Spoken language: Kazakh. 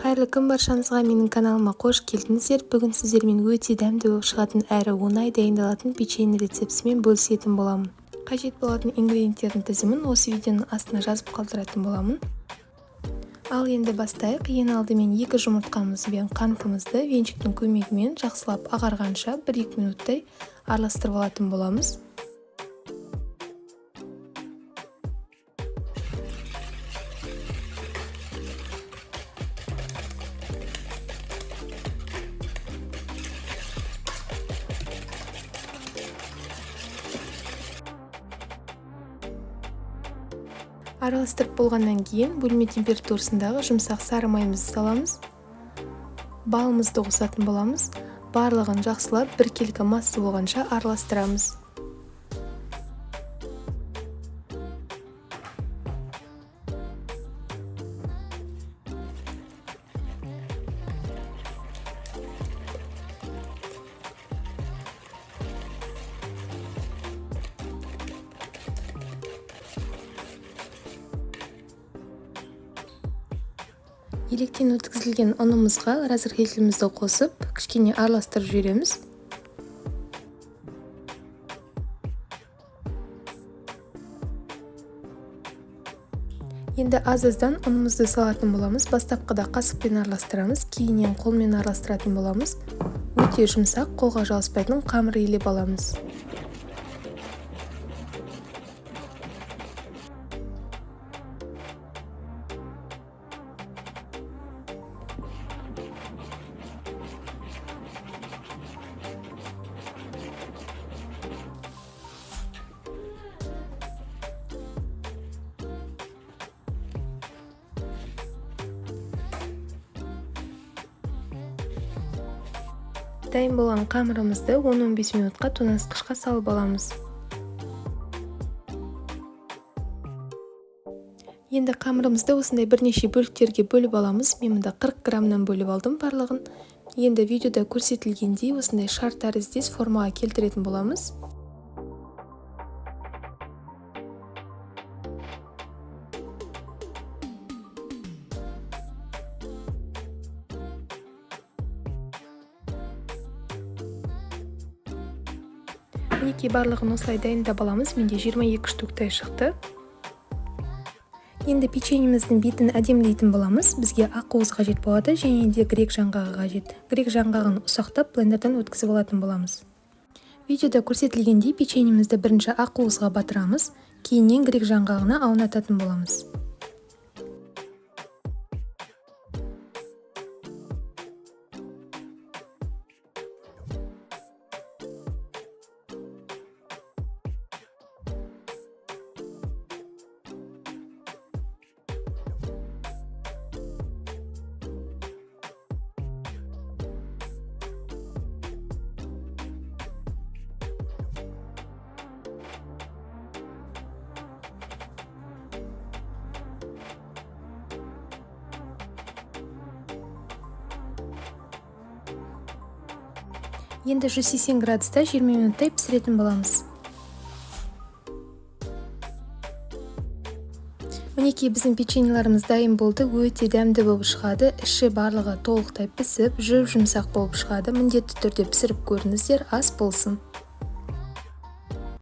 Қайырлы күн баршаңызға, менің каналыма қош келдіңіздер. Бүгін сіздермен өте дәмді болып шығатын әрі оңай дайындалатын печенье рецептісімен бөлісетін боламын. Қажет болатын ингредиенттердің тізімін осы видеоның астына жазып қалдыратын боламын. Ал енді бастайық. Ең алдымен 2 жұмыртқамыз бен қантымызды венчиктің көмегімен жақсылап ағарғанша 1-2 минуттай араластырып алатын боламыз. Араластырып болғаннан кейін бөлме температурасындағы жұмсақ сары майымызды саламыз. Балымызды қосатын боламыз. Барлығын жақсылап біркелкі масса болғанша араластырамыз. Електен өткізілген ұнымызға разрыхлителімізді қосып, кішкене араластырып жібереміз. Енді аз-аздан ұнымызды салатын боламыз. Бастапқыда қасықпен араластырамыз, кейіннен қолмен араластыратын боламыз. Өте жұмсақ, қолға жабыспайтын қамыр илеп аламыз. Дайын болған қамырымызды 10-15 минутқа тоңазытқышқа салып аламыз. Енді қамырымызды осындай бірнеше бөліктерге бөліп аламыз. Мен мында 40 граммнан бөліп алдым барлығын. Енді видеода көрсетілгендей осындай шар тәріздес формаға келтіретін боламыз. Мінекей, барлығын осылай дайындап аламыз. Менде 22 штуктай шықты. Енді печеньеміздің бетін әдемілейтін боламыз. Бізге ақуыз қажет болады және де грек жаңғағы қажет. Грек жаңғағын ұсақтап блендерден өткізіп алатын боламыз. Видеода көрсетілгендей печеньемізді бірінші ақуызға батырамыз, кейіннен грек жаңғағына аунататын боламыз. Енді 180 градуста 20 минуттай пісіретін боламыз. Мінекей, біздің печеньелеріміз дайын болды. Өте дәмді болып шығады. Іші барлығы толықтай пісіп, жұп-жұмсақ болып шығады. Міндетті түрде пісіріп көріңіздер. Ас болсын.